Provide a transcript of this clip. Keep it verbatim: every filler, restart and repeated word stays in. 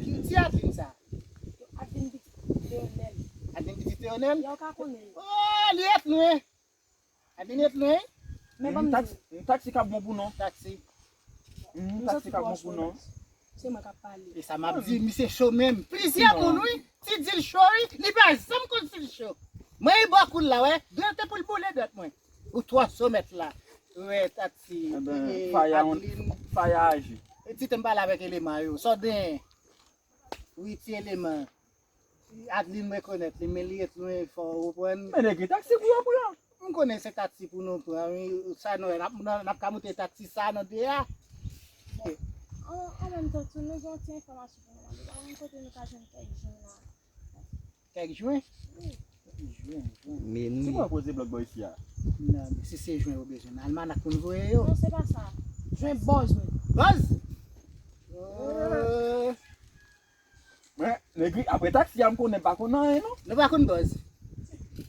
Ki ti Adeline sa? Adeline pitit Leonel. Adeline pitit Leonel? Yo ka konnen. Oh, li ret lwen. Adeline ret lwen? Men ban m di. Yon taksi k ap bon pou nou. Taksi. Yon taksi k ap bon pou nou. Se mwen k ap pale. E sa m ap di, misye cho menm. Plizyè moun, wi. Ti di l cho, wi. Li pa janm konn si l cho. Mwen, e bò kou l la, wè. Dwèt te pou l boule dwèt mwen. Ou twò cho mèt la. Wè, taksi. Eben, E, faya, yon- Adeline. Faya aji. E ti tan m pale avèk eleman yo. Sòden. Wi, ti eleman. Adeline rekonèt li, men li ret lwen fò, ou konprann? Men nèg gen taksi pou yo pran. M konnen se taksi pou nou pran, wi. Sa nou, n ap, n ap ka moute taksi sa nan de a. An, an menm tan tou, nou gen yon ti enfòmasyon pou nou mande. Pa konn kote nou ka jwenn kèk jwen la. Kèk jwen? Si mwen poze blòk bò isi a. Non, si se jwen ou bezwen, almanak pou nou voye yo. Non, se pa sa. Jwen bòz, men. Bòz? Euh, Men, nèg, apre taksi a, m konnen pa konn anyen, non. Nou pa konn bòz.